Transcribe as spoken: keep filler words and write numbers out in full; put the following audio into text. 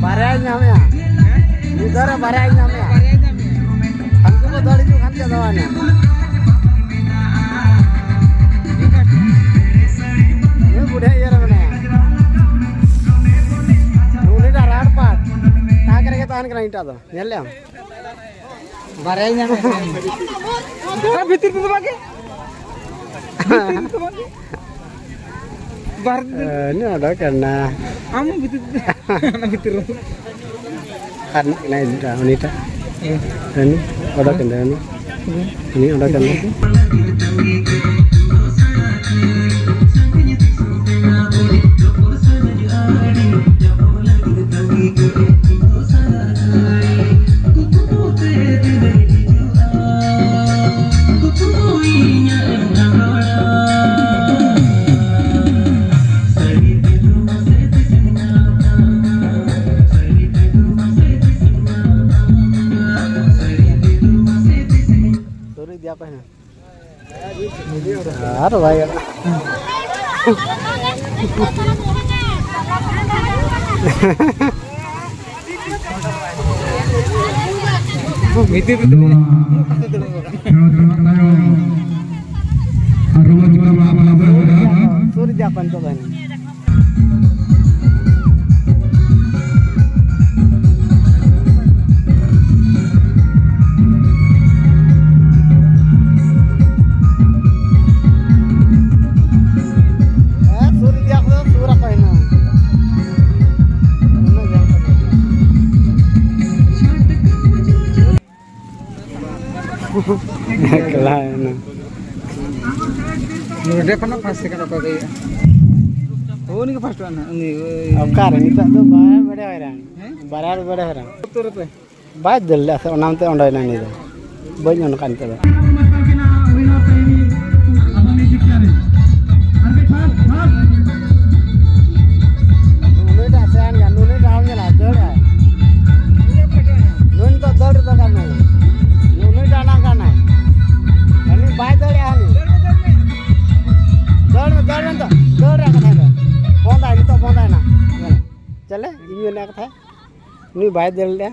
ᱵᱟᱨᱭᱟᱭ ᱧᱟᱢᱮᱜᱼᱟ᱾ ᱢᱤᱫ ᱫᱷᱟᱣ ᱨᱮ ᱵᱟᱨᱭᱟᱭ ᱧᱟᱢᱮᱜᱼᱟ᱾ ᱦᱟᱱᱠᱩ ᱠᱚ ᱫᱟᱹᱲ ᱦᱤᱡᱩᱜ ᱠᱟᱱ ᱜᱮᱭᱟ ᱫᱚ ᱦᱟᱱᱮ᱾ ᱱᱩᱭ ᱵᱩᱰᱷᱟᱹ ᱤᱭᱟᱹ ᱨᱮ ᱢᱮᱱᱟᱭᱟ᱾ ᱩᱱᱤᱴᱟᱜ ᱨᱟᱲ ᱯᱟᱴ᱾ ᱛᱟᱠ ᱨᱮᱜᱮ ᱛᱟᱦᱮᱱ ᱠᱟᱱᱟ ᱤᱧᱴᱟᱜ ᱫᱚ᱾ ᱧᱮᱞ ᱞᱮᱜᱼᱟᱢ? ᱵᱟᱨᱭᱟᱭ ᱧᱟᱢ ᱠᱮᱫᱟ᱾ ᱟᱨ ᱵᱷᱤᱛᱤᱨ ᱛᱮᱫᱚ ᱵᱟᱝ ᱜᱮ? ᱵᱷᱤᱛᱤᱨ ᱛᱮᱫᱚ ᱵᱟᱝ ᱜᱮ? ᱵᱟᱨ ᱫᱤᱱ᱾ ᱱᱚᱰᱮ ᱠᱟᱱᱟ᱾ ᱟᱢ ᱦᱚᱸ ᱵᱷᱤᱛᱤᱨ ᱛᱮᱫᱚ᱾ ᱚᱱᱟ ᱵᱷᱤᱛᱤᱨ ᱨᱮ᱾ ᱟᱨ ᱢᱤᱫᱴᱟᱝ ᱩᱱᱤᱴᱟᱜ᱾ ᱦᱮᱸ᱾ ᱦᱟᱹᱱᱤ ᱚᱰᱚᱠ ᱮᱱ ᱫᱚ, ᱦᱟᱹᱱᱤ᱾ ᱦᱮᱸ᱾ ᱩᱱᱤ ᱚᱰᱚᱠ ᱮᱱ ᱫᱚ᱾ ᱥᱩᱨ ᱤᱫᱤᱭᱟ ᱯᱮ ᱦᱟᱸᱜ᱾ ᱟᱨ ᱵᱟᱭ ᱜᱟᱱᱚᱜᱼᱟ᱾ ᱵᱷᱤᱛᱤᱨ ᱨᱮ ᱱᱚᱣᱟ ᱠᱷᱮᱞᱳᱰ ᱪᱟᱞᱟᱜ ᱛᱟᱭᱚᱢ ᱟᱨᱦᱚᱸ ᱵᱚᱱ ᱪᱟᱞᱟᱜᱼᱟ, ᱵᱟᱞᱟ ᱵᱚᱱ ᱪᱟᱞᱟᱜᱼᱟ᱾ ᱥᱩᱨ ᱤᱫᱤᱭᱟ ᱯᱮ ᱱᱤᱛᱚᱜ ᱫᱚ ᱦᱟᱸᱜ᱾ ᱮᱠᱞᱟ ᱮᱱᱟ᱾ ᱱᱚᱰᱮ ᱠᱷᱚᱱᱟᱜ ᱯᱷᱟᱥᱴ ᱥᱮᱠᱮᱱᱰ ᱚᱠᱚᱭ ᱠᱚ ᱦᱩᱭᱩᱜᱼᱟ? ᱩᱱᱤ ᱜᱮ ᱯᱷᱟᱥᱴᱚᱜᱼᱟ ᱱᱟᱦᱟᱜ, ᱩᱱᱤ, ᱳᱭ᱾ ᱚᱠᱟᱨᱮ ᱱᱤᱛᱚᱜ ᱫᱚ ᱵᱟᱭ ᱵᱟᱲᱟᱭ ᱦᱟᱭᱨᱟᱱ᱾ ᱦᱮᱸ? ᱵᱟᱨᱭᱟ ᱵᱟᱲᱟᱭ ᱦᱟᱭᱨᱟᱱ᱾ ᱩᱛᱛᱚᱨ ᱨᱮ᱾ ᱵᱟᱭ ᱫᱟᱹᱲ ᱞᱮᱫᱟ ᱥᱮ, ᱚᱱᱟᱛᱮ ᱩᱰᱩᱠ ᱮᱱᱟ ᱩᱱᱤ ᱫᱚ᱾ ᱵᱟᱹᱧ ᱚᱱᱠᱟ ᱱᱤᱛᱚᱜ ᱫᱚ᱾ ᱱᱩᱭᱴᱟᱜ ᱥᱮ ᱟᱱ ᱜᱮ, ᱱᱩᱭᱴᱟᱜ ᱟᱢ ᱧᱮᱞᱟ, ᱫᱟᱹᱲᱟᱭ᱾ ᱱᱩᱭ ᱱᱤᱛᱚᱜ ᱫᱟᱹᱲ ᱨᱮᱫᱚ ᱜᱟᱱ ᱱᱩᱭ᱾ ᱱᱩᱭᱴᱟᱜ ᱱᱟᱝ ᱜᱟᱱᱟᱭ᱾ ᱦᱟᱹᱱᱤ ᱵᱟᱭ ᱫᱟᱹᱲᱮᱜᱼᱟ ᱦᱟᱹᱱᱤ᱾ ᱫᱟᱹᱲ ᱢᱮ, ᱫᱟᱹᱲ ᱢᱮ ᱱᱤᱛᱚᱜ᱾ ᱫᱟᱹᱲ ᱨᱮᱭᱟᱜ ᱠᱟᱛᱷᱟ ᱫᱚ᱾ ᱵᱚᱱᱫᱟᱭ, ᱱᱤᱛᱚᱜ ᱵᱚᱱᱫᱟᱭ ᱱᱟ᱾ ᱧᱮᱞᱟ᱾ ᱪᱟᱞᱮ, ᱤᱧ ᱢᱮᱱᱟ ᱠᱟᱛᱷᱟ᱾ ᱱᱩᱭ ᱵᱟᱭ ᱫᱟᱹᱲ ᱞᱮᱜᱼᱟ᱾